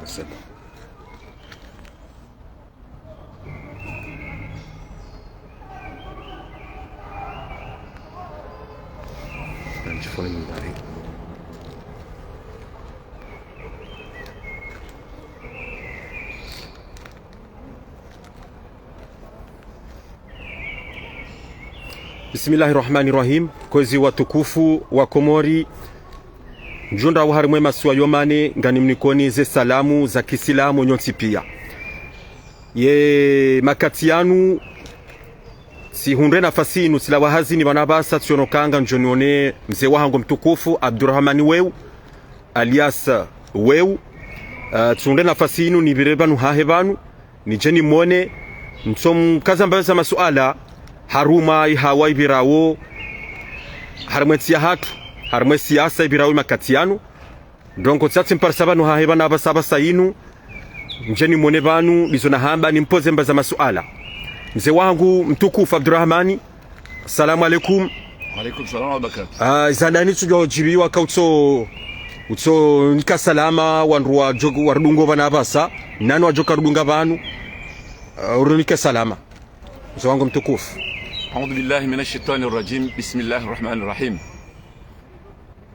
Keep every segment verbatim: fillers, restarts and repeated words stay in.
C'est bon. Nandjifone mundari. Bismillahi rahmani rahim. Kwezi watukufu wa Komori, ndjunda wa harimwa ye masiwa yo mane, nganimnikoni ze salamu za kisilamu nyontsi pia. Ye makati yanu, tsihundre nafasi inu, tsilawa hazini pvanu pvasa, tsiono kanga ndjo nione mze wahangu mtukufu Abdurahmani Weu, alias Weu. Eh, tsihundre nafasi inu nipvire pvanu hahe pvanu, nidje nimone, ntsomkaza mbaza masuala harumwa ihawa ipvirao harimwa entsi yahatru, harimwa siasa ipvirao ye makati yanu. Donc, tsatsi mparisa pvanu hahe pvanu pvasa pvasa inu, nidje nimone pvanu, ndizo nahamba nimpoze mbaza masuala. Mze wahangu mtukufu Abdurahmani, salamu alaikum. Alaikum salam wa barakatuh. Ah, zadani tsudjo djibiwa ka utso, utso nika salama, wandru wadjo, warudungo pvanu pvasa, nani wadjo karudunga pvanu, ah, urinike salama. Mze wahangu mtukufu. أعوذ بالله من الشيطان الرجيم. بسم الله الرحمن الرحيم.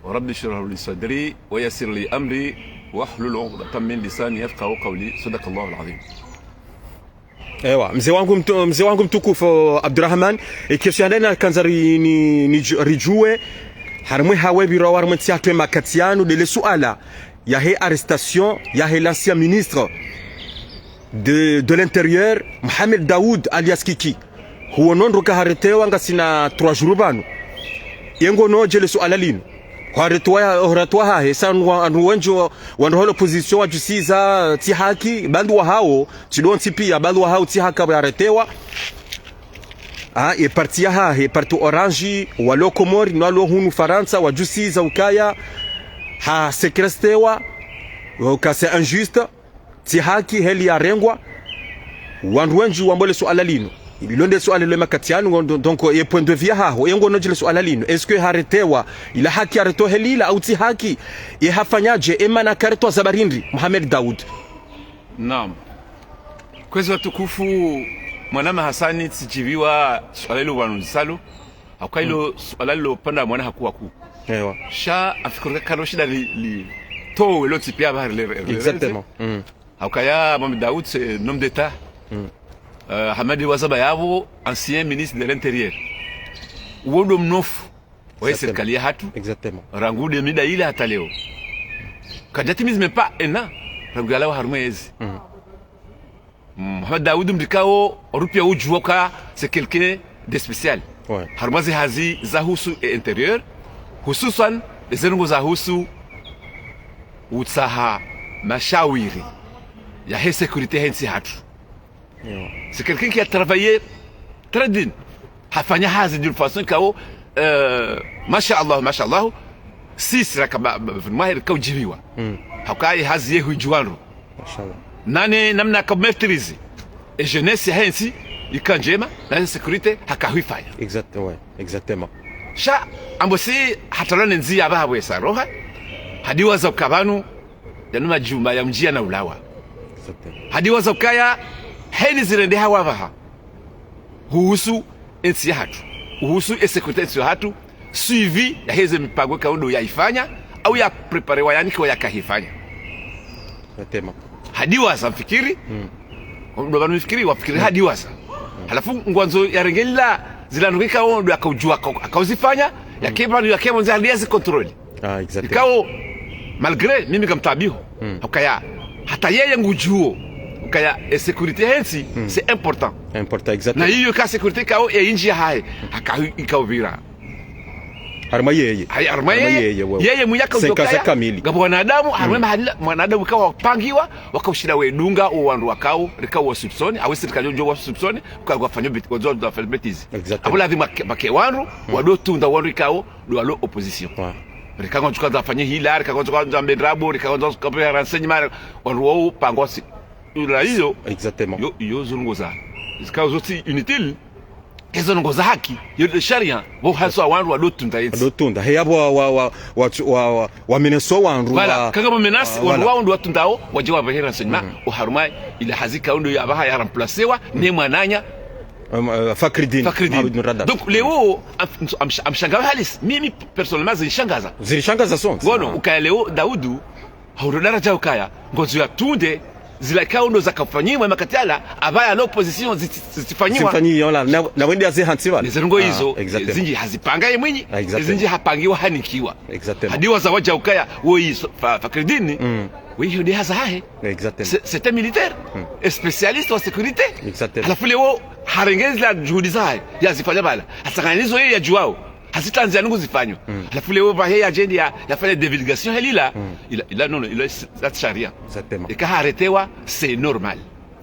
رب اشرح لي صدري ويسر لي أمري واحلل عقدة من لساني يفقهوا قولي. صدق الله العظيم. Ewa, mze wahangu mtu-, mze wahangu mtukufu Abdurahmani, e question ya handani nakandza ri-, ni-, ni-, ridjuwe, harimwa ihawa ipvirao harimwa entsi yahatru ye makati yanu, ndele suala yahe arrestation yahe l'ancien ministre de, de l'Intérieur, Mohamed Daoud alias Kiki. Huono ndo ka haretewa ngasina trois jours pvanu. Ye ngono dje le suala linu? Haretewa ya, haretewa hahe, sa wandru, wandru wendji wa, wandru wa l'opposition wadjusiza tsi haki, baadhwi wahao, tsi ndo ntsi pia, baadhwi wahao tsi haki pvwa haretewa. Ah, ye parti yahahe, parti Orange, walo Komori, no walo hunu Farantsa, wadjusiza ukaya ha séquestrewa, uka c'est injuste. Tsi haki heli yarengwa. Wandru wendji wambo le suala linu. Ilo nde suala lilo ye makati yanu, ngo-, donc, ye point de vue yahaho, ye ngono dje le suala linu? Est-ce que haretewa ila haki yaretewa heli ila, au tsi haki? Ye hafanyadje, ye mana karetewa za barindi, Mohamed Daoud? Naam. Kwezi watukufu, mwanama Hasani, tsidjibiwa suala lilo pvanu lisalo. Hauka ilo suala lilo pvanda mwana haku waku. Ewa. Sha afikiri ka kalo shinda li, li towe lo ntsi pia pvahali le, le, le, Exactement. Mm. Haukaya Mohamed Daoud, c'est un homme d'État. Mm. Euh, Hamadi Wazaba yapvo, ancien ministre de l'Intérieur. Uwo ndo mnofu wa ye Exactement. serikali yahatru. Exactement. Rangu deux mille ila hata leo. Kadjatimizi même pas un an. Rangu yalawa harumwa yezi. Mm. Mohamed Daoud mdru ikao, oru pia udjuwa ka c'est quelqu'un de spécial. Ouais. Harumwa ze hazi zahusu e intérieur, hususwan eze ndrongoo zahusu utsaha mashawiri yahe sécurité yahe ntsi yahatru. Yeah. C'est quelqu'un qui a travaillé très bien. Hafanya hazi d'une façon ikao, euh, masha Allah, masha Allah. Sisi raka ba, ba, mwahe rika udjibiwa. Mm. Hauka ye hazi ye huidjuwa ndro. Mashallah. Nane namna ka maîtrise e jeunesse yahe ntsi ika ndjema, na sécurité haka huifanya. Exact, ouais, exactement. Sha, ambo si hatalwa ne ndziya apvaha pvwesa roha, hadiwaza uka pvanu, yanu majumba ya mdjiya na ulawa. Exactement. Hadiwaza ukaya, heni zirendeha wapvaha. Huhusu e ntsi yahatru. Huhusu e sécurité e ntsi yahatru. Suivi yaheze mipango ikao ndo yaifanya, au ya préparewa yani ikao yaka huifanya. Exactement. Hadiwaza mfikiri. Mm. Ndo pvanu mfikiri, wafikiri hadiwaza. Mm. Halafu ngwandzo yarengelea zila ndrongoo ikao ndo yaka udjuwa, yaka, yaka uzifanya, yake pvanu yake mwandzo hali yazi contrôle. Ah, exactement. Ikao, malgré, mimi ngamtaabiho. Mm. Ukaya, hata yeye ngudjuo. Ukaya, e sécurité yahe ntsi, Mm. c'est important. Important, exactement. Na iyo ka sécurité ikao, ye indji yahahe, haka, ikao pvira. Harumwa yeye. Hayi, harumwa Harumwa yeye. yeye, wewe. Yeye mwenye aka Senka za udjokaya, kamili. ngapvo wanadamu, harumwa Mm. mahala, mwanadamu ikao wapangiwa, waka ushinda wedunga, o wandru wakao, rika wa soupçonné, awe sirikali udjo wa soupçonné, uka wafanya bêt-, wadjo wafanya bêtise. Exactement. Apvo lazima ke, pvake wandru, Mm. wado tunda wandru ikao, ndo walo opposition. Ouais. Rika ngwandzo kandza afanye hila, rika ngwandzo kandza ambe ndrabo, rika ngwandzo kapve renseignement, wandru wao pangwa si. Ila iyo, Exactement. yo, yo zunguza. Zikao zotsi inutile, Ezo ndrongoo za haki, yo nde sharia, pvo haswa wandru wadotunda yentsi. Wadotunda. He yapvo wa, wa, wa, wa, wa, wa, wa menace wandru. Voilà. Wa, kanga pvo menace, ah, wandru voilà. Wao ndo watundao, wadje wapvehe renseignement, oharumwa, ila hazi ikao ndo yapvaha ya remplacewa, ne mwananya. Um, uh, Fakridine. Fakridine. Mohamed Nour Haddad. Donc, leo, am, am, am, amshangawe halisi. Mimi, personnellement, zinishangaza. Zinishangaza sontsi. Ngono, ah. Ukaya leo, Daudu, hau ndo daraja ukaya, ngodjo yatunde, zila ikao ndo zakafanyiwa makati yala, apvaya l'opposition ziti-, zitifanyiwa. Zitifanyiwa, la, na, na wende aze hantsi pvala. Neze ndrongoo izo, exactement. Zindji hazipanga ye mwinyi, exactement. Zindji hapangiwa hanikiwa. Exactement. Hadi waza wadja ukaya, woyi so-, Fa-, Fakridine, mm. Woyi yo nde hazi yahahe. Exactement. C'est, c'est un militaire, mm. Un spécialiste wa sécurité. Exactement. Halafu leo, harenge zila juhudi zahahe, yazifanya pvala. Hasanganizo yeye yadjuwao. Hazitrandzia nungu zifanyo. Mm. Halafu leo pvahe yadje ndi ya, yafanye divulgation helila. Mm. Ila, ila, non, non, ila, c'est, c'est sharia. Exactement. Eka haarrêtéwa, c'est normal.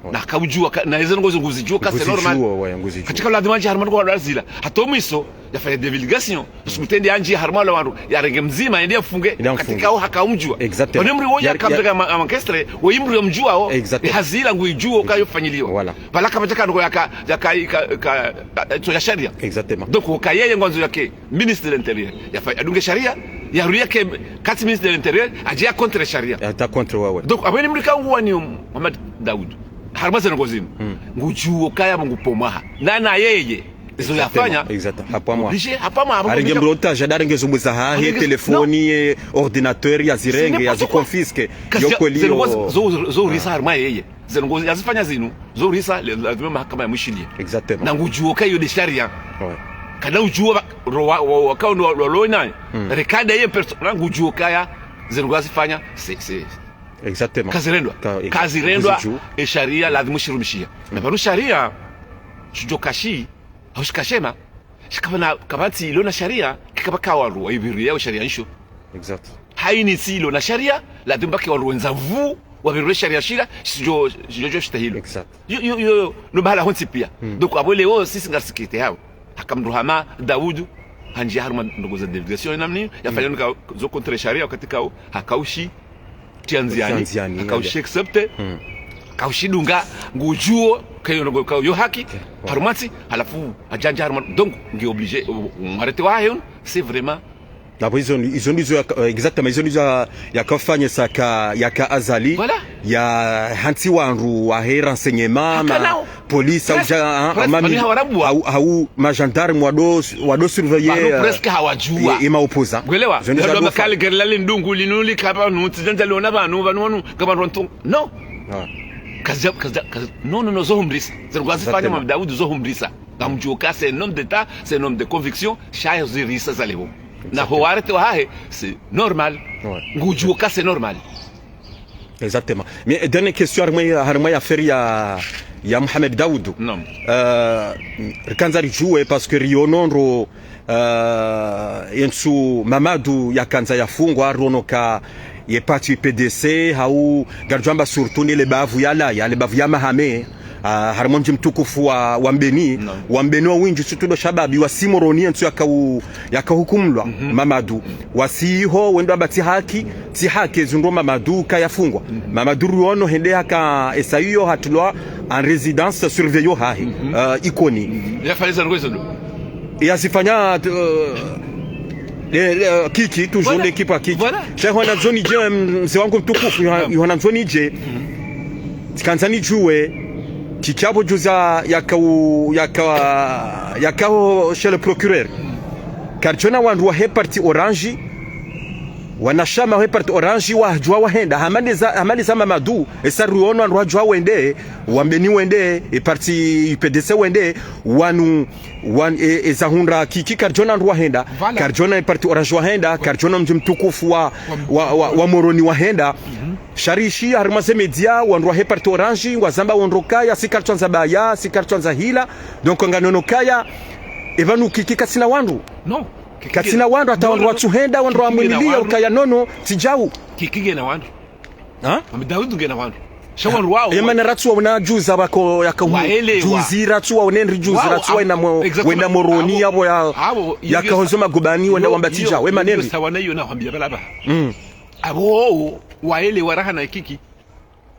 Ouais. Na kaudjuwa, ka, na eze ndrongoo zo nguzidjuwa ka, c'est normal. Nguzidjuwa, ouais, nguzidjuwa. Katsika ladhima ndje harumwa ndrongoo zila. Hata omwiso, yafanye divulgation. Mm. Sumutende yandji harumwa wala wandru, yarenge mdzima, yende yamfunge. Yende yamfunge. Katsika o haka umdjuwa. Exactement. Pvanu mdru woyi ya, ya, akamdreka ma-, ma-, orchestre, woyi mdru yamdjuwao. Exactement. Ye hazi ila nguidjuwa, uka yofanyiliwa. Voilà. Pvala kapvatsi ka ndrongoo yaka, yaka, yaka, yaka, yaka, ya sharia. Exactement. Donc, uka yeye ngwandzo yake, ministre de l'Intérieur. Yafa-, yadunge sharia, yarudi yake, kati ministre de l'Intérieur, yadje ya contre sharia. Yata contre, ouais, ouais. Donc, apvo ni mdru ikao nguwaniyo Mohamed Daoud. Harumwa ze ndrongoo zinu. Mm. Ngudjuwa ukaya pvo ngu pomwaha. Na, na yeye. Izo yafanya. Exactement, exactement. Hapvamwa. Obligé, hapvamwa, hapvamwa. Harenge mdru otage, harenge zombo zahahe, harenge zo-, téléphone, non. Eh, ordinateur, yazirenge, yaziconfisque. C'est n'importe quoi. Yo kweli yo. Zo, zo, zo urisa harumwa yeye. Ze ndrongoo yazifanya zinu, zo urisa, le, la, le mahakama yamwishiliye. Exactement. Na ngudjuwa ukaya yo nde sharia. Ouais. Kana udjuwa ba, ro, wa, wa, wakao ndo, lo, lo, naye. Mm. Rekada ye perso-, na ngudjuwa ukaya, ze ndrongoo yazifanya, c'est, c'est. Exactement. Kazirendwa. Ka, exa-, kazirendwa, nguzidjuwa. E sharia, ladhima shirumishiha. Mm. Na pvanu sharia, shidjo kashi, hau shikashema, shikapvana, kapvatsi ilo na sharia, kikapvaka wandru, wa ipviriyao sharia nsho. Exact. Haini tsi ilo na sharia, ladhima pvake wandru wendza pvu, wapvirwe sharia shila, shidjo, shidjo, shidjo shitahilo. Exact. Yo, yo, yo, yo, no bahala hontsi pia. Hmm. Donc, apvo leo, sisi ngarisikitiho. Haka mdru hama, Daoud, handjiya harumwa ndrongoo za divulgation namna iyo, yafanya nuka zo contre sharia wakati kao, hakaushi, tia ndziani, tia ndziani, hakaushi accepter, hmm. Kaushi dunga, ngudjuwo, kayo ndrongoo, kayo haki, okay. Harumwa ntsi, halafu, hadja handjiya harumwa, donc, nge obligé, o, o, arrêté wahahe, c'est vraiment. Apvo izo, izo ndizo ya, eh, exactement, izo ndizo ya, yakafanya saka, yaka Azali, voilà. Yahantsi wandru wahe renseignement, haka ma, nao. Police, presque, hau ja, ah, presque, mami, pvanu hawarabua. Hau, hau, ma gendarme wado, wado surveiller, pvanu, eh, presque hawadjuwa. E, e ma opposant. Ngwelewa, zo ndizo ndo zafanya. Makali gari lali ndungu linu likapva nu, tsi zandza liona pvanu, pvanu, pvanu, ngapvandru wantu. Non. Ah. Kazidja, kazidja, kazidja. Non, non, non, zo humrisa. Ze ndrongoo zazifanya, exactement. Mama Daoud zo humrisa. Ngamdjuwo ka c'est un homme d'État, c'est un homme de conviction, sha zirisa zaleo. Na, exactement. Ho arrêté wahahe, c'est normal. Ouais. Ngudjuwo ka c'est normal. Exactement. Mais, euh, dernière question, harumwa, harumwa ye affaire ya, ya Mohamed Daoud. Naam. Euh, rikandza ridjuwe, parce que riono ndro, euh, yentsu Mamadou yakandza yafungwa, riono ka ye parti U P D C, hau, ngaridjo amba surtout ni le bavu ya la, ya le bavu ya Mahame, ah, harumwa mdji mtukufu wa, wa Mbeni, naam. Wa Mbeni wa windji, surtout ndo shababi, wasi Moroni, yentsu yakau, yakahukumulwa, mhm. Mamadou. Wasi ho, wendo amba tsi haki, tsi haki, zundro Mamadou kayafungwa. Mhm. Mamadou riono hende haka, esa iyo hatulwa en résidence surveillée hahe, mhm. Euh, Ikoni. Mhm. Yafanya zandrongoo izo ndo. Yazifanya, euh, le, le, euh, Kiki, toujours, voilà. L'équipe ya Kiki. Voilà. Sha yihona ndzonidje, mze wangu mtukufu, yiho-, naam. Yihona ndzonidje. Mhm. Tsikandza nidjuwe, Kiki apvo juzi yakau, yaka, yakao chez le procureur. Karidjona wandru wahe parti Orange, wanashama wahe parti Orange, wadjuwa wahenda, hamaliza, hamaliza Mamadou, esa riono wandru wadjuwa wende, wa Mbeni wende, e parti U P D C wende, wanu, wan-, e, eza hundra Kiki karidjona wandru wahenda, voilà. Karidjona e parti Orange wahenda, karidjona mdji mtukufu wa, wa, wa, wa Moroni wahenda. Mhm. Sha rishi, harumwa ze média, wandru wahe parti Orange, ngwazamba wondro kaya, si karitsuandza baya, si karitsuandza hila. Donc, nganono kaya, epvanu Kiki katsina wandru. Non. Katsina wandru, hata wandru watsuhenda, wandru wamwiniliya, ukaya nono, tsi djau. Kiki ngena wandru. Ha? Mama Daoud ngena wandru. Sha wandru wao. Emana ratsuwaona juzi apvako yaka hu-, waelewa. Juzi ratsuwaona ndri juzi, wao, ratsuwaona mo-, exactement. Wenda Moroni apvo, yapvo ya, apvo, yaka iyo, hozo magobani, wenda iyo, wamba tsi djau. Emana iyo ndri. Sawa na iyo nahwambia pvala pva. Mm. Apvo, waelewa raha na Kiki.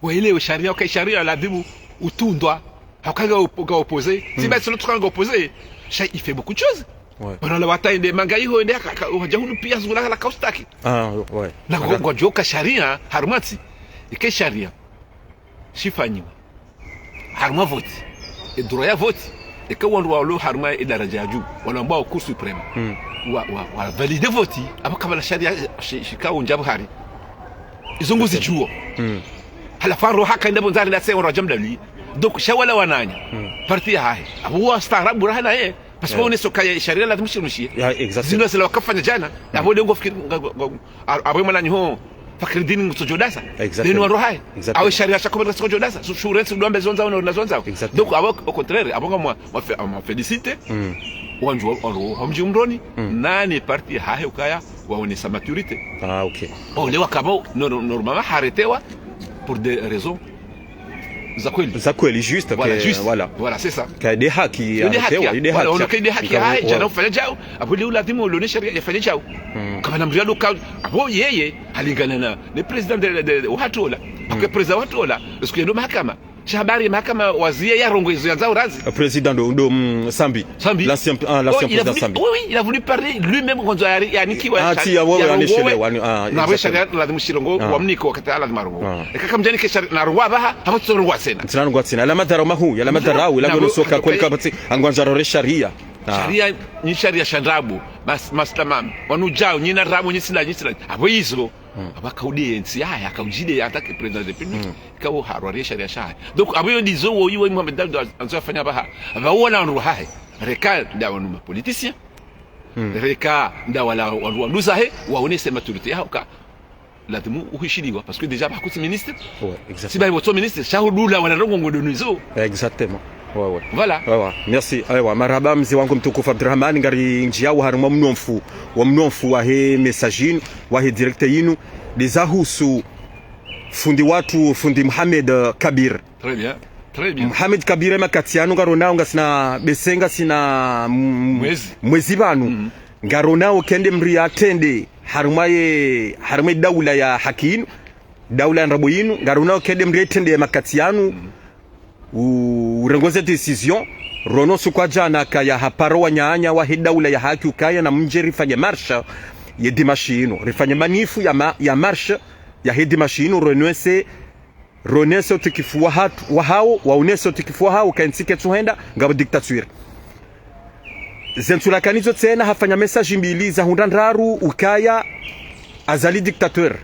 Waelewe sharia, okay, sharia ladhimu utundwa. Hauka nga op-, nga opposé. Si ba sino tuka nga opposé. Sha, il fait beaucoup de choses. Ouais. Bana la wata ende manga iho ende haka, haka, hadja hunu pia zungula la kaustaki. Ah, ouais. Na ngo, ngwadjo ka sharia, harumwa ntsi. Ike sharia shifanyiwa harumwa vote. E droit ya vote. Eka wandru walo harumwa e daraja ya juu, walo ambao Cour suprême. Wa, wa, wa valide vote. Aba kabla sharia shi-, shikao ndjabu hari. Izo nguzidjuo. Halafu aro haka enda bonzari na se wandru wa jamdali. Donc, sha wala wananya. Parti ya hahe. Abo wastaarabu raha naye. Parce que waoneso kaya sharia lazimu shirumishie. Ya, exactement. Zinu zila wakafanya jana. Abo leo ngofikiri, nga, nga, nga, a-, abo mwananyaho Fakhridine ngutsodjo dasa. Exactement. Leo ni wandru hahe. Exactement. Awe sharia shako mwenga tsodjo dasa. Su-, shurensi udombe zonza ono na zonza. Exactement. Donc, abo, au contraire, abo nga mwa, mwa fe-, mwa félicité. Wandru wa, wandru wa mdji Mdroni. Nani parti hahe ukaya, waonesa maturité. Ah, ok. Ole wakabo, no, no, normalement, haretewa pour des raisons za kweli. Za kweli, juste. Voilà, que, juste. Voilà. Voilà, c'est ça. Ka de haki, yo de haki, yo de haki. Voilà, ono ka de haki, ah, jana ufanya djao. Abo leo lazimu ulone sharia yafanya djao. Kama na mriado ka, abo yeye, halingana na, le président de, de, de, wahatola. Ake président wahatola, est-ce que ndo mahakama? Sha habari mahakama waziye yarongoe izo yandzao razi. Président ndo, ndo, mm, Sambi. Sambi. L'ancien, ah, l'ancien président Sambi. Oui, oui, il a voulu parler lui-même, kwandzo yari-, yanikiwa. Ah, sharia, ti ya wewe yarongowe. Yanishilewa, ah, na we exactement. Sharia lazimu shirongowe, wamnike wakati lazimu arongowe. Eka kamdjanike sharia, narongowa baha, hama tsorongowa tsena. Tsena rongowa tsena. Yala madharau mahuu, yala madharau, ila ngono soka kweli kapvatsi, angwandzo rore sharia. Ah. Sharia, ni sharia sha ndrabo, mas-, maslamu. Wanu djao, nyina ndrabo, nyisila, nyisila. Abo izo. Aba kaudi entsi yahe, akaudjide ya attaque président de la République. Ikao harwariye sharia shahe. Donc, abo yo ndizo wo iwe Mohamed Daoud andzo afanya baha. Aba wala wandru hahe. Reka nda wanu ma politiciens. Reka nda wala wandru wandru zahe, waonese maturité yaho ka. Lazimu uhishiliwa, parce que déjà, ba kutsi ministre. Ouais, exactement. Si ba iwotso ministre, sha hudula wana ndrongo ngodo nizo. Exactement. Ouais, ouais. Voilà. Ouais, ouais. Merci. Ewa, marahaba mze wangu mtukufu Abdurahmani, ngari ndjiyawo harumwa mnomfu, wa mnomfu wahe message yinu, wahe direct yinu, de zahusu fundi watru, fundi Mohamed, euh, Kabir. Très bien. Très bien. Mohamed Kabir, emakati yanu ngaronao ngasina bese ngasina, mm, mwezi. Mwezi pvanu. Ngaronao kende mri yatrende harumwa ye, harumwa ye daula ya haki yinu, daula ya ndrabo yinu, ngaronao kende mri yatrende emakati yanu, u-, urongoze décision, rono suku wa djana kaya haparo wananya wahe daula ya haki ukaya namdje rifanye marche ye dimanche yinu, rifanye manif ya ma-, ya marche yahe dimanche yinu, rono ese ronese utukufu wahatru, wahawo, waonese utukufu wahawo, ka entsi ketsuhenda, ngapvo dictature. Zentsu lakanizo tsena hafanya message mbili, za hundra ndraru, ukaya Azali dictateur.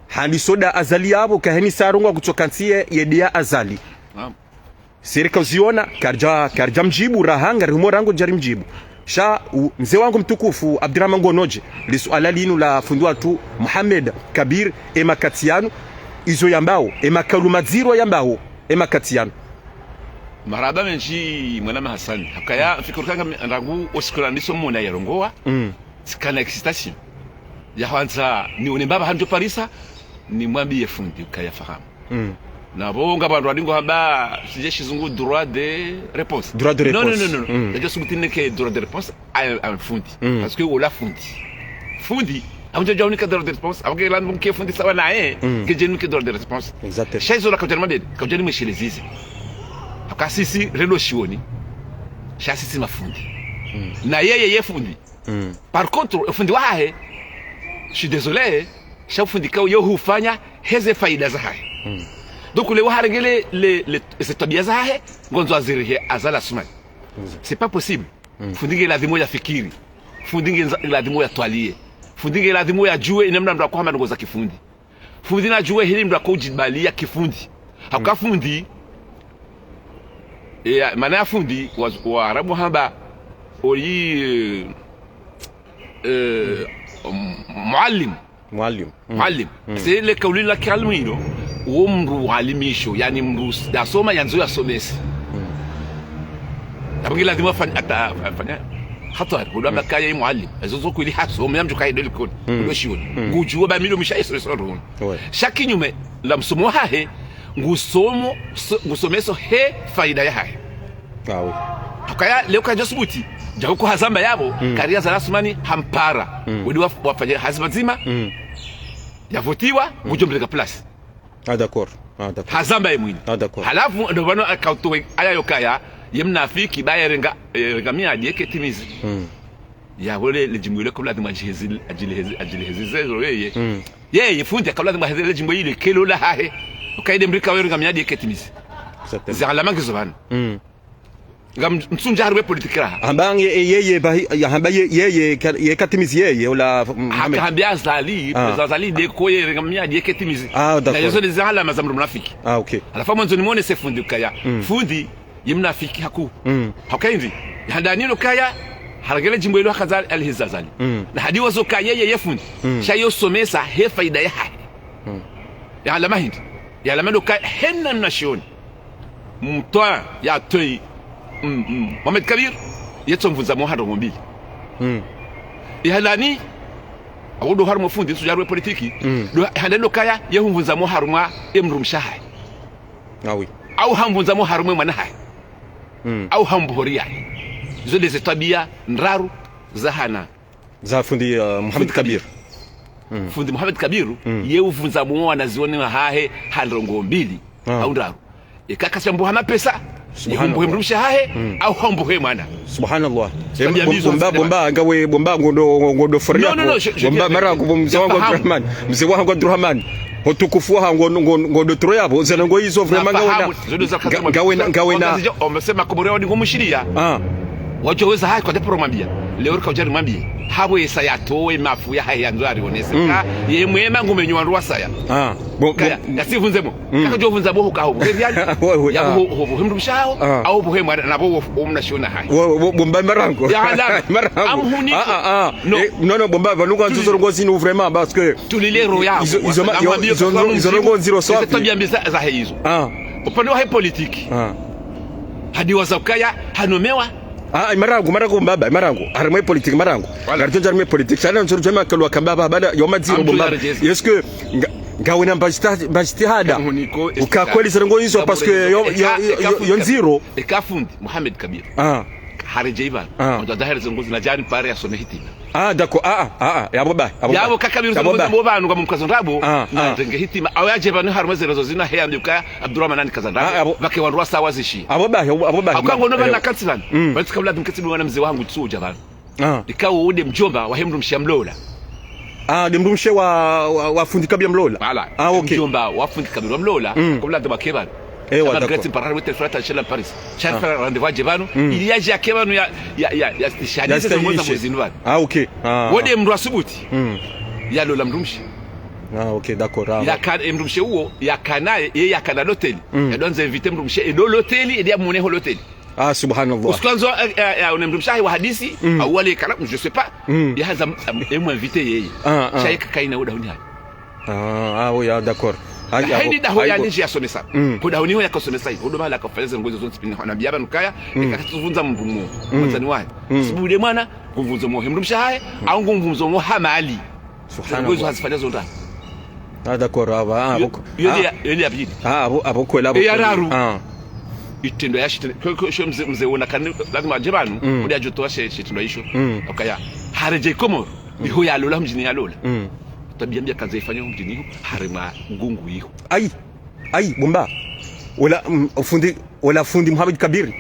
Hali soda Azali yapvo, kaheni sarongo kutsoka ntsi ye, yede ya Azali. Naam. Sirika uziona, karidja, karidja mdjibu, raha ngari humo rangu djari mdjibu. Sha, u, mze wangu mtukufu, Abdurahman Ngonoje, li suala linu la fundi watru Mohamed Kabir, emakati yanu, izo yambao, emakaulu madziro yambao, emakati yanu. Marahaba mendji, mwanama Hasani. Hakaya, mfikiri kanga mi-, rangu osikula ndiso mona yarongowa, tsikana excitation. Ya hwandza, nione mbaba handjo parisa, nimwambiye fundi, ukaya fahamu. Mm. Na pvo nga pvandru wadingo hamba, sije shizungu droit de réponse. Droit de réponse. Non, non, non, non. Mm. Yadjo subuti nike droit de réponse, a, a fundi. Mm. Parce que ola fundi. Fundi, amdjo djao nike droit de réponse, amke la mke fundi sawa naye, mm, kedje nike droit de réponse. Exactement. Sha izo la kaudjani madede, kaudjani mweshelezize. Haka sisi, relo shioni. Sha sisi mafundi. Mm. Na yeye ye fundi. Mm. Par contre, ofundi wahahe, je suis désolé, sha ofundi kao yo hufanya heze faida zahahe. Mm. Donc, le waharengele, le, le, ze twabiya zahahe, ngondzo azirihe Azali Assoumani. Mm. C'est pas possible. Mm. Fundi nge lazimu yafikiri. Fundi nge nza-, lazimu yatwaliye. Fundi nge lazimu yadjuwe, inamna mndru akohamba ndrongo za kifundi. Fundi nadjuwe heli mndru akoudjibaliya kifundi. Hauka fundi, e, ya, mana ya fundi, wa, Waarabu hamba, oli, e, e, m-, muallim. Muallim. Mm. Muallim. Mm. C'est le kauli la kialmu ilo, uwo mndru walimisho, yani mndru s-, yasoma, yandzo yasomese. Mm. Apvo nge lazimu afanye, ata-, afanye hatwari, kudo amba kaya muallim. Ezo zo kweli hasoma, yamdjo kaya ndo likoli, kudo shioni. Mm. Ngudjuwa ba milo misha eso, eso, ndo. Ouais. Sha kinyume, la msomo hahe, ngusomo, so-, ngusomeso he faida yahahe. Ah, oui. Hakaya, leo kadja subuti, djauko hazamba yapvo, kari Azali Assoumani hampara. Mm. Wadi wa, wafanya hazi pvadzima, yavotiwa, ngudjo mreka place. Ah, d'accord. Ah, d'accord. Hazamba ye mwinyi. Ah, d'accord. Halafu ndo pvanu akautowe aya yokaya, ye mnafiki ba yarenga, eh, renga miadi yeke timizi. Mm. Yapvo le, le djimbo ile kabla ladhimu adjihezi-, adjilehezi-, adjilehezi zezo yeye. Mm. Yeye fundi kabla ladhimu aheze le djimbo ile kelo lahahe. Ukaide mdru ikao yarenga miadi yeke timizi. Exactement. Ze alama ngizo pvanu. Mm. Ngam-, msundja harumwa ye politiki raha. Hamba nge, e, yeye, ba, ya, hamba ye, yeye, ka-, ye katimizi yeye, ola, mm, Mohamed. Haka hambia Azali, ah, président Azali, de ko yarenga miadi yeke timizi. Ah, d'accord. Na yezo nde ze alama za mdru mnafiki. Ah, ok. Halafu mwandzo nimwonese fundi ukaya. Mm. Fundi, ye mnafiki haku. Mm. Hauka hindri. Handani lo kaya, harenge le djimbo ilo hakaza aliheza Azali. Mm. Na hadi wazo kaya yeye ye fundi. Mm. Sha yo somesa he faida yahahe. Mm. Ye alama hindri. Ye alama ndo kaya hena mnashioni. Mtwa ya toi, mm, mm, Mohamed Kabir, yetso mvundza moyo ha ndrongoo mbili. Mm. Ihalani, awo ndo harumwa fundi, ntsudja harumwa ye politiki, mm, ndo, handa ndo kaya, ye humvundza moyo harumwa ye mdrumshe hahe. Ah oui. Au hamvundza moyo harumwa ye mwana hahe. Mm. Au hambuhori yahe. Izo nde ze twabia ndraru zahana. Za fundi, uh, Mohamed Kabir. Fundi Kabir. Mm. Fundi Mohamed Kabir, mm, ye uvundza moyo wanazioni wahahe ha ndrongoo mbili, ah, au ndraru. Eka kashambua mapesa, ye humbuhe mdrumshe hahe, mm, au hambuhe mwana. Subhanallah. Tabia mbizo. Bomba, bomba, ngawe, bomba, ngondo, ngondo fori. Non, non, non, je, je, bomba, mara, mzee wangu Abdurahman. Mzee wangu Abdurahman. Utukufu wahangu ngo, ngo, ngo ndo tro yapvo, zana ngo izo vraiment ngawena, ngawena, ngawena. Omesema Komori wadi ngo mshiriya. Ah. Wadjo weza hayi kwa deporo mwambia. Leo rika udjari mwambie. Hapvo yesa yatowe mafu yahahe yandzo yarionese. Mm. Ka, ye mwema ngumenyo wandru wasaya. Ah. Bo, bo. Kaya, yasivundze moyo. Mm. Kaka djo vundza moyo kaho. He viali. Ho, ho, ya ah. Ho, ho, ho, he mdrumshe haho. Ah. Au ho, he mwana, na ho, ho, ho mnashioni hahe. Wo, wo, bomba marango. Ya, la. Marango. Amhuniko. Ah, ah, ah. Non. Eh, non, non, bomba, pvanu ka ntsuzoro ngo zinu vraiment, parce que Tulile roho yaho. Izo, izo ma-, yo, izo ndro-, izo ndrongoo ndziro swafi. Tabia mbi za, zahe izo. Ah. Upande wahe politiki. Ah. Hadi waza ukaya, hanomewa. Ah, marango, marango mbaba, marango. Harumwa ye politiki, marango. Voilà. Ngaridjo ndja harumwa ye politiki. Sha na ntsuru djema kalwa kamba ba, bada, yo madziro bomba. Est-ce que nga-, ngawena mbashita-, mbashitihada? Uka kweli zirongoo izo, parce que yo, yo, yo, yo ndziro. Eka fundi, Mohamed Kabir. Ah. Haredjei pvanu. Ah. Ndo adaheri zirongoo zinu djani pare yasome hitima. Ah, d'accord. Ah, ah, ah, ah. Yapvo ba, yapvo ba. Yapvo kaka biru zirongoo zinu pvanu ngamumkazo ndrabo. Ah, ah. Narenge hitima. Awe yadje pvanu harumwa zerezo zinu heyambi uka Abdurahman nikaza ndrabo. Ah, yapvo. Pvake wandru wasaya wazishi. Yapvo ba, yapvo, yapvo ba. Hauka ngono pvanu nakantsi pvanu. Mm. Pvanu kabla mkantsi pvanu mwana mze wahangu tsu udja pvanu. Ah. Ikao wo nde mdjomba wahe mdrumshe yamlola. Ah, nde mdrumshe wa, wa, wa fundi Kabir yamlola. Voilà. Ah, ok. Mdjomba wa fundi Kabir yamlola. Mm. Kabla ndo pvake pvanu. Eh, wa, d'accord. Sha malgré mpara we telefona ta shela Paris. Sha fera rendez-vous yadje pvanu. Mm. Ili yadje yake pvanu ya, ya, ya, ya stishani. Ya stishani. Mwezi pvanu. Ah, ok. Ah. Wo nde mdru asubuti. Mm. Yalola mdrumshe. Ah, ok, d'accord. Ah, yaka-, e mdrumshe uwo, yakana ye, ye yakana l'hôtel. Mm. Yadondze invité mdrumshe, e do l'hôtel, e dia mwone ho l'hôtel. Ah, subhanallah. Usiku wandzo, eh, eh, eh, one mdrumshe hahe wa hadisi, mm, au wale kala, je sais pas. Mm. Yahandza, am-, e mu invité yeye. Ah, ah. Sha ye kakaina udahoni hahe. Ah, ah, oui, ah, d'accord. Ah, ah, haini daho ya ninji yasomesa. Mm. Ho dahoni ho yakasomesa yi. Ho ndo mahala yakafanya zirongoo izo zontsi pvinu. Hanambia pvanu kaya, mm, eka katsuvundza mdru moyo. Mm. Mwandzani wahe. Mm. Sibu nde mwana, ngumvundzo moyo he mdrumshe hahe, mm, au ngumvundzo moyo ha mali. Subhanallah. Zirongoo izo hazifanya zo ndraru. Ah, d'accord, ah, bah, ah, yo, boko-, yo ah. Nde ya, yo nde ya pvili. Ah, abo, abo kweli, abo kweli. E ya raru. Ah. Itrendwa ya shite-, ko, ko, sho mze, mze wona kani, lazima adje pvanu, mm, ode adjotowa she, she itrendwa isho. Mm. Ukaya, haredjei Komori, mm, iho yalola, mdjini yalola. Mm. Tabia mbi yakandza ifanye mdjini iho, harumwa gungu iho. Ayi, ayi, bomba. Ola, mm, fundi, ola fundi Mohamed Kabir.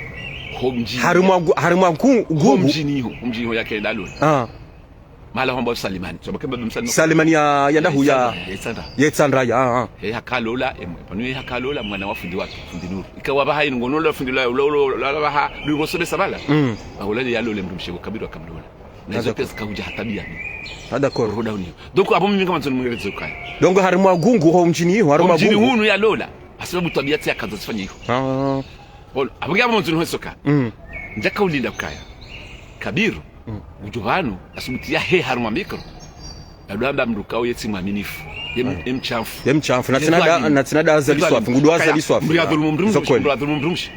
Ho mdjini. Harumwa gu-, harumwa gu-, gungu. Ho mdjini iho, ho mdjini iho yakenda yalola. Ah. Mahala hwambwa Salimani. Sababu kamba Salimani. Salimani ya, ya ndahu ya. Ya Itsandra. Ya Itsandra, ya, ah, ah. He hakalola, em, pvanu ye hakalola, mwana wa fundi wake, fundi Nuru. Ika wapvaha inu ngono la fundi la, la, la, la, la, pvaha, lu ngosomesa pvala. Mm. Ahula ni yalole mdrumshe wa Kabir wakamlola. Na izo pia zikahudja ha tabia mbi. Ah, d'accord. Roho dahoni. Donc, abo mimi kama ntsoni mwelezo kaya. Donc, harumwa gungu, ho mdjini iho, harumwa gungu. Ho mdjini hunu yalola. Hasibabu tabia tsi yakandza zifanye iho. Ah. Olo, apvo nge apvo mwandzoni hwesoka. Mm. Ndjaka ulinda ukaya. Kabir, mm, udjo pvanu, asubuti yahe harumwa micro. Yadjo amba mdru kao ye tsi mwaminifu. Ye m-, ah, ye mshamfu. Ye mshamfu. Na tsina da, na tsina da Azali swafu. Ngudjo Azali swafu. Mdru yadhulumu mdrumshe, mdru yadhulumu mdrumshe.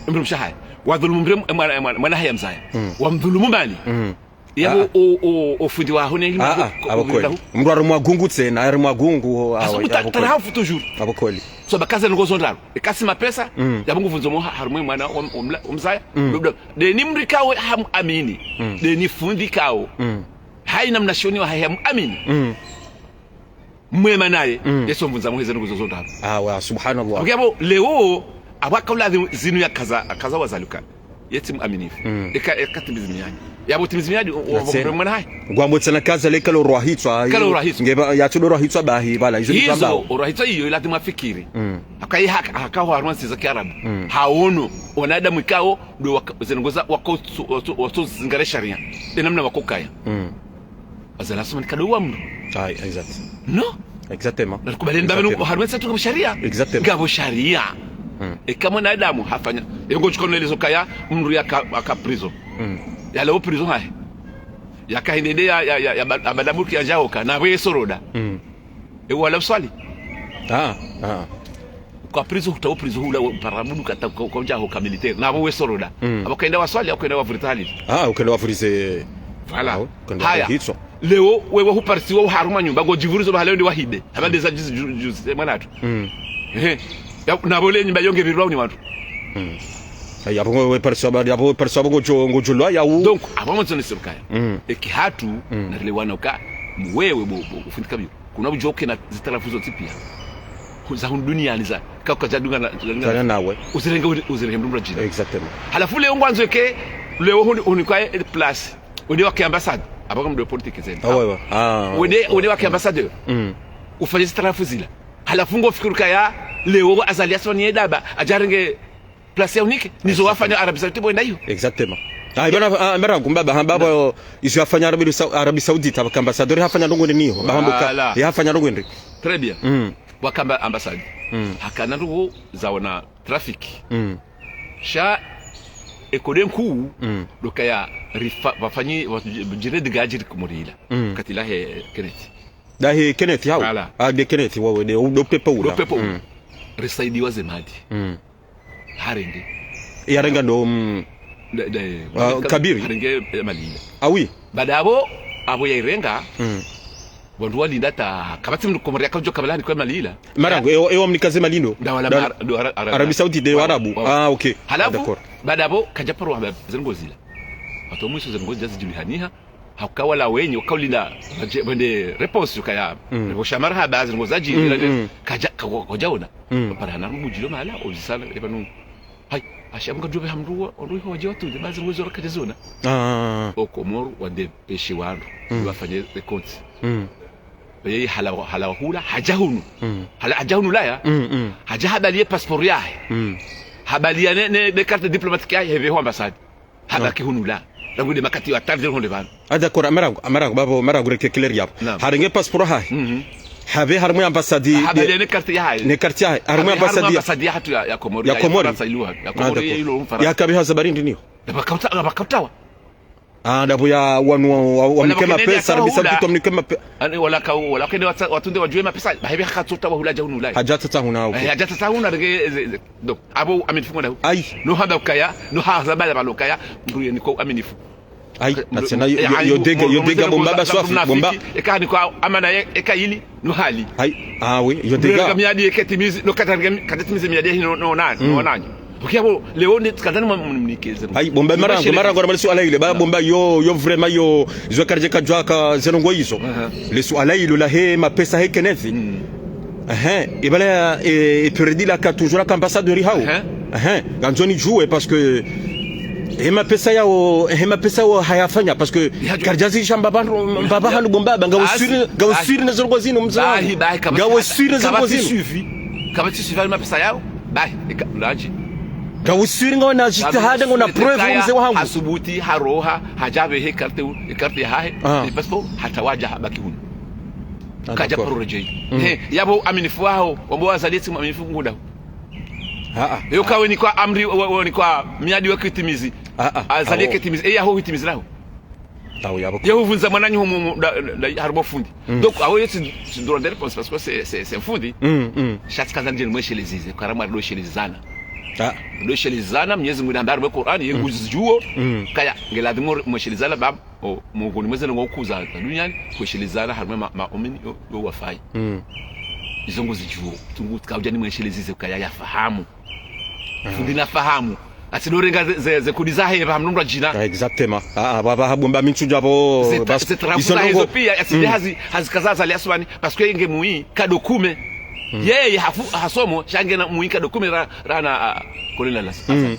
Mdrumshe hahe. Wadhulumu mdrum-, mwana, mwana, mwana hahe ya mdzaya. Mm. Wamdhulumu mani. Mm. Ye, ah, o, o, o, o fundi waho ne ilmu. Ah, ah, abo kweli. Mdru harumwa gungu tsena, harumwa gungu, ah, abo kweli. Tarahafu toujours. Abo kweli. So bakaze ndrongoo zo ndraru. Eka tsi mapesa, mm, yapvo nguvundzo moyo ha-, harumwa mwana wa, wa mla-, wa mdzaya. Mm. Ndo, ndo. Deni mdru kao hamu amini. Mm. Deni fundi kao. Mm. Haina mnashioni wahahe hamu amini. Mm. Mwema naye, mm, yesomvundza mwe zinu nguzo zondrabo. Ah, wa, subhanallah. Apvo yapvo, leo, apvo akaula zinu, zinu yakaza, akaza wazalukana. Yetsi mwaminifu. Mm. Eka, eka timizi miadi. Yapvo timizi miadi, o, o, mwana hayi. Ngwambo tsena kaza le kalo rohitswa. Kalo rohitswa. Ngeba, yatsu do rohitswa bahi, bala. Izo, izo, o rohitswa iyo, ilazimu afikiri. Mm. Haka yi haka, haka ho harumwa ntsi za kiarabu. Mm. Haono, wanadamu ikao, ndo waka, zinu ngoza, wako, watso, watso, watso zingare sharia. Nde namna wako kaya. Mm. Azali asoma ni kado wa mdru. Ayi, exact. No? Exactement. Na kubali nda benu harumwa ntsi tu ngapvo sharia. Exactement. Ngapvo sharia. Mm. Eka mwanadamu hafanya. Yongo chikono elezo kaya mdru yaka, yaka prison. Mm. Yalawa prison hayi. Yaka hindri ya, ya, ya, ya ba-, abadabuki ya jaoka. Na we soroda. Mm. Ewa la uswali. Ah, ah. Kwa prison, hutawa prison hula wa parabudu kata kwa, kwa ujaho ka militaire. Na apvo we soroda. Mm. Apvo kaenda waswali, apvo kaenda wavurize hali. Ah, ukaenda wavurize. Voilà. Ah, ukaenda wavurize. Haya. Leo, wewe huparisiwa harumwa nyumba, ngodjivurizo bahala yo nde wahide. Haba nde za juzi, ju-, juzi, eh, mwana atu. Mm. Ehe. Ya, na apvo le nyumba yo nge pvirwa ni wandru. Mm. Ayi, apvo we parisiwa ba, apvo we parisiwa ba ngodjo, ngodjo lwa ya u. Donc, apvo mwandzo ni sirikali. Mm. Eki hatru, mm, na rile wana uka, wewe bo, bo, ufundi kabio. Kuna udjo kena zitarafu zontsi pia. Hu-, za hunu duniani za, ka, ka jadunga na, jadunga na. Kana nawe. Uzirenge, uzi-, uzirenge mdru mdru djina. Exactement. Halafu leo ngwandzo ke, leo huni, huni kwa, eh, place. Wende wake ambassade. Apvo ka mdru politique zenu. Ah, ouais, ouais. Ah, wende, ouais, wende wake ambassadeur. Mm. Ufanye zitarafu zila. Halafu ngofikiri kaya, leo Azali asoni edaba, adjarenge place ya unike, nizo wafanya Arabie Saoudite bo enda iyo. Exactement. Ah, ibana, ah, mara ngumba, ba, hamba, ba, izo yafanya Arabie Sau-, Arabie Saoudite, apvo ka ambassadeur, hafanya ndrongo ndeni iyo. Ba, hamba ka, voilà, yafanya ndrongo ndeni. Très bien. Mm. Wakamba ambassade. Mm. Hakana ndrongo zaona trafic. Mm. Sha, ekode nkuu, mm, ndo kaya rifa-, wafanyi, wa-, djire digadji rikumurila. Mm. Kati lahe Kenneth. Dahe Kenneth hao? Voilà. Ah, de Kenneth, wawe, de, ndo pepa ula. Ndo pepa ula. Mm. Risaidiwa ze mali. Mm. Harenge. Yarenga ndo, mm, da, da, ah, Kabiri. Harenge, eh, mali ila. Ah oui. Baada apvo, apvo yairenga, mm, wandru walinda ta, kapvatsi mdru Komori yakaudjo kabala ni kwa mali ila. Mara ngo, ewa, ewa mnikaze mali ndo. Nda wala, nda, mar-, ndo Ara-, Ara-, Arabie Saoudite, wa-, Warabu. Wa-, ah, ok. Halafu, ah, d'accord, baada apvo, kadja paro hamba zendrongo zila. Hata mwiso zendrongo zila zidjulihaniha, hauka wala wenyi, waka ulinda, wadje, wende réponse yukaya. Mm. Rebo sha marahaba, zendrongo zadji, mm, ila, mm, kadja, ka-, kadjaona. Mm. Para hana mdru djilo mahala, ozisana, eba nu. Hayi, asha mkadjuwa be hamdru wa, ondro iho wadje watsunde, ba zendrongo zo raka djazona. Ah. O Komoro, wande peshe wandru, mm, wafanye le compte. Mm. Yeye hala, hala hula, hadja hunu. Mm. Hala hadja hunu laya. Mm, mm. Hadja habaliye passeport yahe. Mm. Habaliya ne, ne, ne carte diplomatique yahe, hepve ho ambassade. Habaki, ah, hunu la. Rangu nde makati wa tardé honde pvanu. Ah, d'accord, amarangu, amarangu, bapvo, amarangu reke clair yapvo. Naam. Harenge passeport hahe. Mhm. Hapve harumwa ambassade. Habaliya ne carte yahahe. Ne carte yahahe. Harumwa ambassade ya, ambassade yahatru ya, ya Komori. Ya, ya Komori. Farantsa iluha. Ya, ah, Komori, d'accord, ya ilo Farantsa. Yaka pvi haza barindi niyo. Yapvo hakautsa-, yapvo hakautawa. Ah, ndapvo ya wanu wa, wa, wamnike mapesa, Arabie Saoudite wamnike mape-. Ani, wala ka, wala kende watsa-, watsunde wadjuwe mapesa, ba hepvi hakatsotawa hula hadja hunu ulaya. Hadja tsatsa huna, ok. Eh, hadja tsatsa huna, rege, eh, eh, donc, apvo aminifu ngonda hu. Ayi. No hamba ukaya, no haza bala balo kaya, mdru ye niko aminifu. Ayi, eh, na tsena yo, eh, yo, ayi, yo dega, yo dega, bomba ba swafi, bomba. Eka niko amana ye, eka ili, no hali. Ayi, ah oui, yo dega. Mdru ye miadi ye ketimizi, no kata, kata timizi miadi ye no, no, na, no, mm, nanyo. Pokea bo, leo nde tsikandani mwa mnikeze. Ayi, bomba marangu, marangu, na mali suala ile, ba, bomba yo, yo vraiment yo, zo karidje kadjwaka, zendrongo izo. Aha. Le suala ilo lahe, mapesa he Kenneth. Mm. Ehe, ibala, e, e période la ka toujours ka ambassadeur hao. Aha. Ehe, ngandzo nidjuwe parce que, he mapesa yao, he mapesa yao hayafanya parce que, karidjazisha mbaba, mbaba hanu bomba, ba, nga uswiri, nga uswiri ne zendrongo zinu, mze wangu. Nga uswiri ne zendrongo zinu. Kapvatsi suivi, kapvatsi suivi mapesa yao. Bahi, eka, ulaji. Nga uswiri ngona jitihada, ngona preuve, mze wahangu. Hasubuti, haroha, hadja pvehe carte, carte yahahe, ah, ne passeport, hata wadja habaki hunu. Ah, kadja d'accord. Paro redjei. Mm. He, yapvo aminifu waho, wambo wazaliyetsi aminifu ngonda hu. Ah, ah. Yo kawe ni kwa amri, wa, wa, ni kwa miadi wa kitimizi. Ah, ah. Azaliye ketimizi. Eya ho hitimizi laho. Awu, yapvo. Ye huvundza mwananyaho mu, mu, da, da, da, harumwa fundi. Mm. Donc, awo ye tsi, tsi droit de réponse, parce que c'est, c'est, c'est un fundi. Mm, mm. Sha tsikandza ndje nimweshelezeze, kara mwa ridoshelezana. Ah. Ridoshelezana, Mwenyezi Mungu namba harumwa Qur'an, ye, mm, nguzidjuo, mm, kaya, nge ladhimu mweshelezana, ba, o, mongoni mwa zendrongo nkuu za duniani, kweshelezana, harumwa ma, ma, omini, yo, yo wafai. Mm. Izo nguzidjuo, tsungu, tsika udja nimweshelezeze, kaya yafahamu. Ah. Fundi nafahamu. Atsi ndo renga ze, ze, ze kudi zahe, ba hamndru mdru djina. Ah, exactement. Ah, ah, ba, ba, habumba mintsu djabo, ze tra-, bas-, ze trafu izo zahe ndrongo zo pia, atsi nde hazi, hazi kaza Azali Assoumani, parce que yenge mwi, kado kume. Yeye, hafu, hasomo, sha ngena mwi kado kume ra, ra na, ah, Colonel Azali.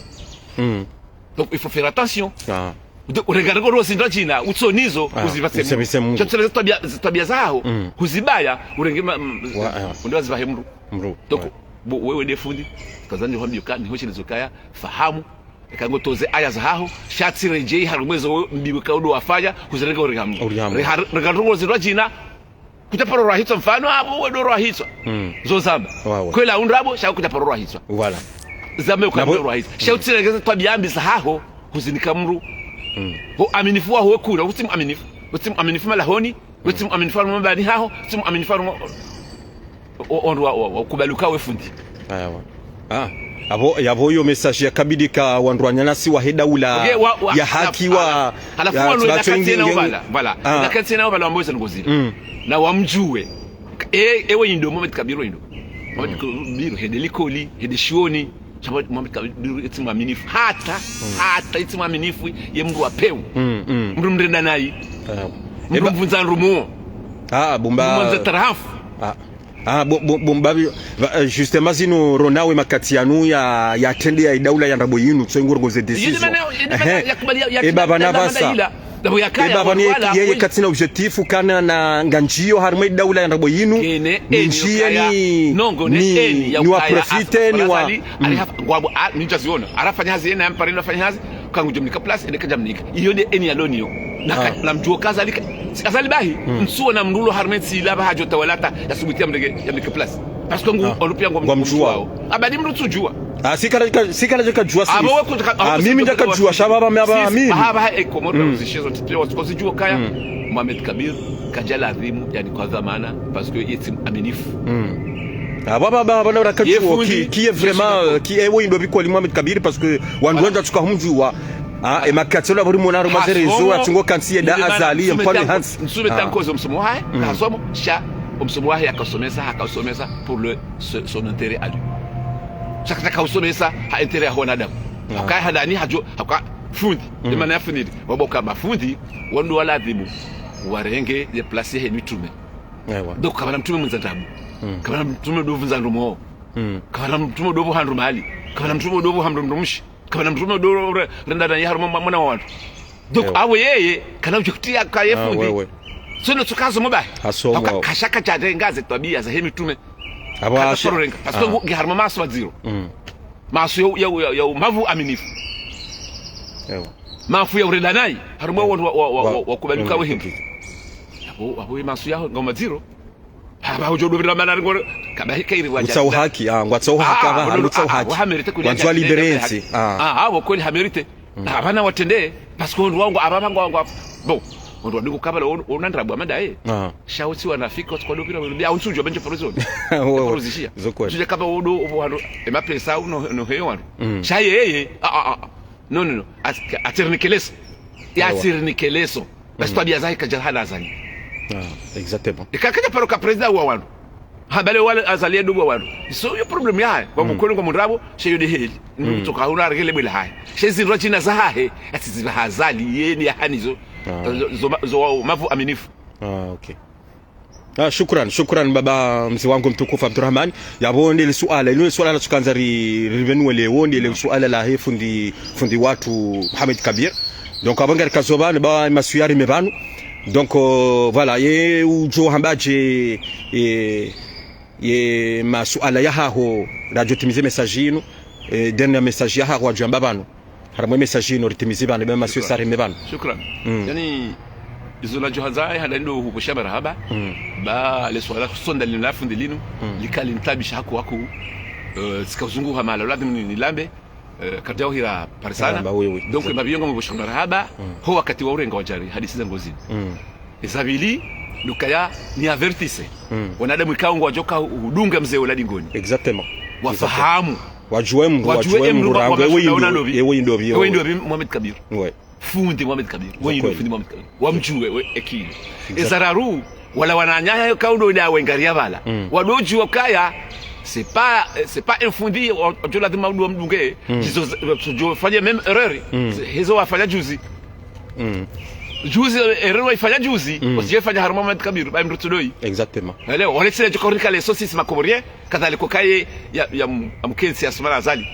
Donc, il faut faire attention. Ah. Ude-, urenga rengo rozi ndo djina, utsonizo, ah, uzivatse mse, mse mndru. Mndru. Sha tsi ze twabia, ze twabia zaho, huzibaya, urenge ma, m-, wa, ah, unde wazivahe mndru. Mndru. Donc, wa, bo, wewe nde fundi, kazani hwambiyo ka, ni hoshelezo kaya, fahamu, eka ngo toze aya zahaho, sha tsi redjei harumwa ezo mbiwe ka udo wafanya, huzirenge urenga mndru. Urenga mndru. Reha-, renga ndrongo rozi ndo djina, kutsaparorwa hitswa mfano, abo wedo rwa hitswa. Zo zamba. Wa, wa. Kwela undrabo, sha kutsaparorwa hitswa. Voilà. Zambe ukandorwa hitswa. Sha utsiregeze twabia mbi zahaho, huzinika mndru. Ho aminifu waho wekuna, utsi mwaminifu. Utsi mwaminifu malahoni, utsi mwaminifu harumwa mbani haho, utsi mwaminifu harumwa o, o, ondru wa, wa, wa kubali uka we fundi. Aya, wa. Ah, abo, yabo yo message yakabidi ka wandru wananyasi wahe daula ya haki wa, halafu ya, wanu tibatso ina kati ina ingi-, ubala, voilà. Ah. Ina kati ina ubala wambo izo ngozi. Na wamdjuwe. E, ewe indo Mohamed Kabir indo. Mohamed Kabir hende likoli, hende shioni. Sha Mohamed Kabir itsi mwaminifu. Hata, hata itsi mwaminifu ye mndru wa pewu. Mndru mrenda nayi. Ah. Mndru mvundza ndrumo. Ah, bumba. Mndru mvundza tarafu. Ah. Ah, bo, bo, bo, mbabi, va, eh, justement, zinu ronawe makati yanu ya, ya trende ya idaula ya ndrabo yinu, tso ingo rogoze décision. Ehe. Eba bana basa. Eba bana ye, ye katsina objectif, kana na nganjiyo harumwa idaula ya ndrabo yinu. Ni njiya ni, ni, ni wa profite, ni wa, mm. Ninjaziona. Arafanya hazi yena, yampare nafanya hazi. Kangu djamnika place, ende kadjamnika. Iyo nde eni yaloniyo. Na ka-, na mdjuo ka Azali ka-, si Azali bahi. Ntsuona mndru ulo harumwa entsi ila ba hadjo tawala ta, yasubuti yamnike, yamnike place. Parce que ngu, olu pia ngwa mdjuao. Abadi mndru tsudjua. Ah, si kala, ka-, si kala djeka djua si. Ah, mimi ndjaka djua, sha baba, mi aba, mimi. Baha, baha, e Komori, uzishizo, titio, wasi, wasi djua kaya. Mohamed Kabir, kadja ladhimu, yani kwa dhamana, parce que yetsi aminifu. Ah, baba, baba, bana, raka djua, qui, qui est vraiment, euh, qui est, oui, ndo bikoli Mohamed Kabir, parce que wandru wendji tsuka humdjua. Ah, e makati ola buri mwana harumwa ze réseaux, atsi ngo kantsi ye nda Azali, ye mkwami hantsi. Nsume tankozo msomo wahe, kasomo, sha, omsomo wahe yakasomesa, hakasomesa pour le, ce, son intérêt à lui. Sha katsaka usomesa, ha intérêt ya wanadamu. Haka hadani, hadjo, haka fundi. Ye mana ya fundi. Wabo ka mafundi, wandru waladhimu, warenge ye place yahe mitrume. Ewa. Donc, kapvana mtrume mwendza ndrabo. Kapvana mtrume ndo vundza ndrumo. Kapvana mtrume ndo vuha ndru mali. Kapvana mtrume ndo vuha mndru mdrumshe. Kapvana mtrume ndo re-, renda nayi harumwa mwa-, mwana wa wandru. Donc, awe yeye, kana udjikutia kaye fundi. Tsono tsukazo mbahi. Hasomo. Haka-, kashaka djarenga ze twabia zahe mitrume. Abo asha. Parce que ngu-, nge harumwa maso madziro. Maso ya, ya, ya, ya mavu aminifu. Ewa. Mafu ya urenda nayi. Harumwa wandru wa, wa, wa, wa, wa kubaluka we hindru. Abo, abo ye maso ya ngwa madziro. Haba hudjo dovira mana ngore, kaba hika iri wadja. Utsaha uhaki, ah, ngwatsaha uhaki, ah, aba, ngwatsaha uhaki. Ngwandzuwa libérer ntsi, ah. Ah, ah, wo kweli hamérité. Ah, bana watrende, parce que wandru wangu, aba ngwa, ngwa, bon, wandru wandiko kabala, on, ona ndrabo amanda, eh. Ah. Sha utsi wanafiki, watsi kwa dovira, wandru, ya, utsudjua benje paro zoni. Wewe. Paro zishia. Zo kweli. Utsudjua kaba wodo, obo wandru, e mapesa, uno, no heyo wandru. Sha yeye, ah, ah, ah. Non, non, non. As-, atsirinikeleza. Ya atsirinikeleza. Basi twabia zahe kadja hana Azali. Ah, exactement. Ika kadja paro ka président wa wandru. Habale wale Azali ya dubu wa wandru. So yo problème yahe. Kwa mkono kwa mundrabo, she yo de heli. Mndru tsoka huna aregele bwela hahe. She zindru djina zahahe. Atsi ziva ha Azali, yeni ya hanizo. Ah. Zo, zo, zo mavu aminifu. Ah, ok. Ah, shukran, shukran baba mze wangu mtukufu Abdurahman. Yabo nde le suala, ilo le suala la tsukandza ri, rivenuwe leo, nde le suala lahe fundi, fundi watru Mohamed Kabir. Donc, abo ngarikazo pvanu, ba masuala yarime pvanu. Donc, euh, voilà, ye udjo hambadje, ye, ye masuala yahaho, radjo timize message inu, eh, dernier message yahaho wadjo hamba pvanu. Harumwa e message inu ritimizi pvanu, be masiyo sareme pvanu. Shukran. Yani, izo nadjo handza, eh, handa ndo hupvosha marahaba. Ba le suala kusonda linu la fundi linu, lika lintabisha haku haku, eh, tsika uzunguha mahala, ladhimu ni, nilambe, eh, kadja uhira parisana. Ah, ba, oui, oui. Donc, mabiyonga mpvosha marahaba, ho wakati wa urenga wadjari, hadisi za ngozi. Eza pvili, ndo kaya ni avertise. Wanadamu ikao ngwadjoka hudunga mze ola dingoni. Exactement. Wafahamu. Wadjuwe mndru, wadjuwe mndru, rangu, ewe indo pvi, ewe indo pvi, ewe indo pvi, Mohamed Kabir. Ouais. Fundi Mohamed Kabir. Ewe indo fundi Mohamed Kabir. Wamdjuwe, we, ekili. Exact. Eza raru, wala wananyaya yo kaundo nda wengariya pvala. Wadodjuwa kaya, C'est pas, c'est pas un fundi, o, o, djo lazima udunge. Ndizo, z-, djo fanya même erreur. Hizo wafanya juzi. Juzi, erreur waifanya juzi, wasidje fanya harumwa Mohamed Kabir, ba mdru tudoi. Exactement. Leo, wale tsile djo kaurika les saucisses ma Comoriens, kadhalika kaye ya, ya m-, amkensi Assoumani Azali.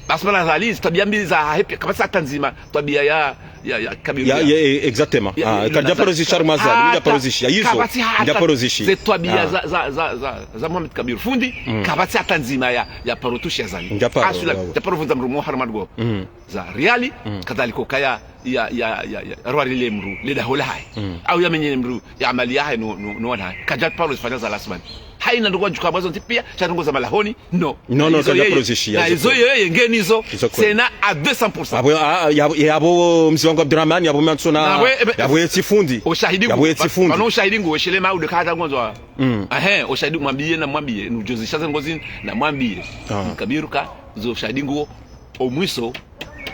Assoumani Azali, zitwabiya mbi zahahe, kapvatsi hata ndzima, twabiya ya, ya, ya Kabir. Ya, ya, e, exactement. Ya, ah, ya, kadja ya, parozisha harumwa Azali, ah, kadja parozisha. Izo, kapvatsi hata kadja parozisha. Ze twabiya za, za, za, za, za Mohamed Kabir fundi, kapvatsi hata ndzima ya, ya paro tushi Azali. Kadja paro, asula, kadja paro vunza mdru mwa harumwa dgo. Za riali, kadhalika kaya ya, ya, ya, ya, rwari le mdru, le daho lahahe. Au ya menye le mdru, ya amali yahahe no, no, no wana hahe. Kadja paro zifanya za Assoumani. Haina ndrongoo djuka mwazo ntsi piya, sha ndrongoo za malahoni, no. Non, non, izo kadja yeye, paro zishiya, na izo yeye, ngeni zo, c'est na à deux cents pour cent. Abo, ah, ya, ya abo mze wangu Abdurahmani, ya abo Mansona, na abo, ebe, ya abo ye tsi fundi. Ushahidi ya abo ye tsi fundi. Pvanu ushahidi ngu, weshele maude kadja ngonzo. Ahe, ushahidi mwambiye na mwambiye, nudjozisha ze ngozi, na mwambiye. Kabir ka, zo ushahidi ngu, o mwiso,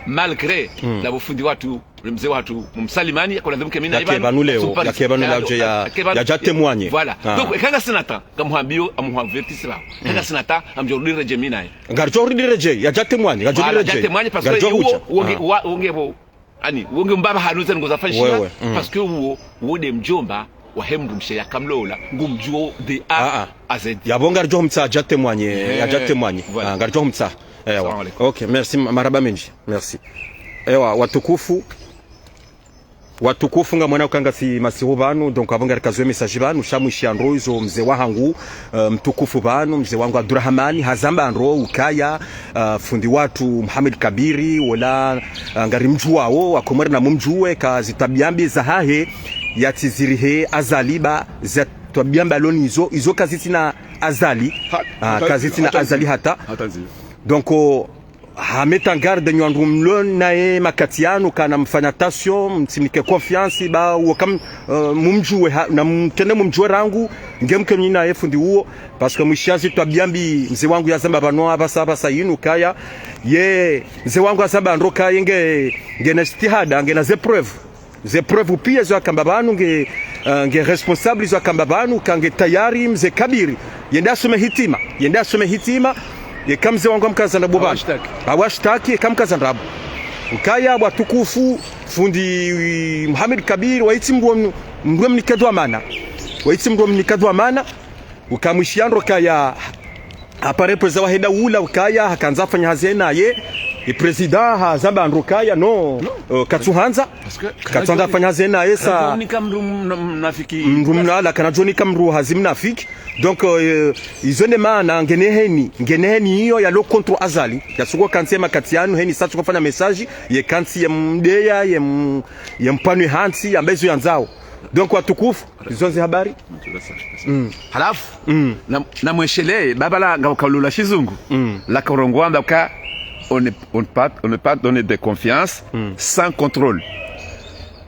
malgré, na bo fundi watru, mze watru, mumsalimani, ya kola dhumke mina yake pvanu leo, yake pvanu leo ya, ya dja témoigner. Voilà. Donc, eka ngasina temps, ngamhambiyo, ngamhamvertise pvao. Eka ngasina temps, ngamdjo rudi redjeyi mina ye. Ngaridjo rudi redjeyi, ya dja témoigner, ngaridjo rudi redjeyi. Voilà, ya dja témoigner, parce que uwo, wonge, wa, wonge bo, ani, wonge mbaba hanu ze ndrongoo zafanyishiha, parce que uwo, uwo nde mdjomba wahe mdrumshe ya kamlola, ngumdjuo de A à Z. Ya bo ngaridjo mtsaha, ya dja témoigner, ya dja témoigner. Voilà. Ah, ngaridjo mtsaha. Ewa. Salam alaikum. Ok, merci, ma-, marahaba mendji. Merci. Ewa, watukufu. Watukufu, ngamwona uka ngasi masihu pvanu, donc abo ngarikazwe message pvanu, sha mwishiya ndro izo mze wahangu, eh, mtukufu pvanu, mze wangu Abdurahmani, hazamba ndro ukaya, eh, fundi watru Mohamed Kabiri, wola, eh, ngarimdjuwao, wakomori na mumdjuwe, ka zitwabiya mbi zahahe, yatsizirihe Azali ba, zitwabiya mbi aloni izo, izo kazitsina Azali. Ah, kazitsina Azali hata. Hata ndzima. Donc, oh, ha mettre en garde nyi wandru mlo naye makati yanu, kana mfanya attention, mtsimnike confiance, ba uwo kam, eh, mumdjuwe ha, na mtrende mumdjuwe rangu, nge mke nyi naye fundi uwo, parce que mwishiya zitwabiya mbi, mze wangu yazamba pvanu apvasa, apvasa yinu kaya, ye, mze wangu yazamba ndro kaya nge, ngena jitihada, ngena ze preuve. Ze preuve piya zo yakamba pvanu nge, eh, nge responsable zo yakamba pvanu ka nge tayari mze Kabiri. Yende yasome hitima. Yende yasome hitima. Yeka mze wangu amkaza ndrabo pvanu. Awashtaki. Awashtaki, yeka amkaza ndrabo. Ukaya watukufu, fundi, eh, Mohamed Kabiri, wayitsi mdru, mdru mnike dhwamana. Wayitsi mdru mnike dhwamana. Uka mwishiya ndro kaya, apare président wahe daula ukaya, hakandza afanya hazi naye, e président hazamba ndro kaya, no, eh, katsuhandza, katsuhandza afanya hazi naye sa, mdru mna-, mnafiki. Mdru mna-, ala, kanadjonika mdru hazi mnafiki. Donc, eh, izo nde maana, ngena heni, ngena heni iyo yalo contre Azali, yatsuko kantsi ye makati yanu, heni sa tsuko fanya message, ye kantsi ye mdeya, ye m-, ye mpvanwe hantsi, yambe izo yandzao. Donc, watukufu, izo nde ze habari. Halafu, na, na mwesheleye, baba la ngaukaulula shizungu, la kaurongowamba ka, on ne, on pas, on ne pas donner de confiance sans contrôle.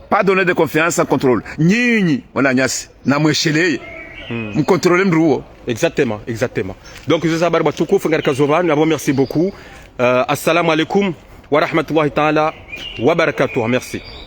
Pas donner de confiance sans contrôle. Nyinyi, wananyasi, na mwesheleye. Mcontrôle mdru uwo. Exactement, exactement. Donc, izo ze habari watukufu, ngarikazo pvanu, abo merci beaucoup. Euh, assalamu alaikum wa rahmatullahi ta'ala wa barakatuh. Merci.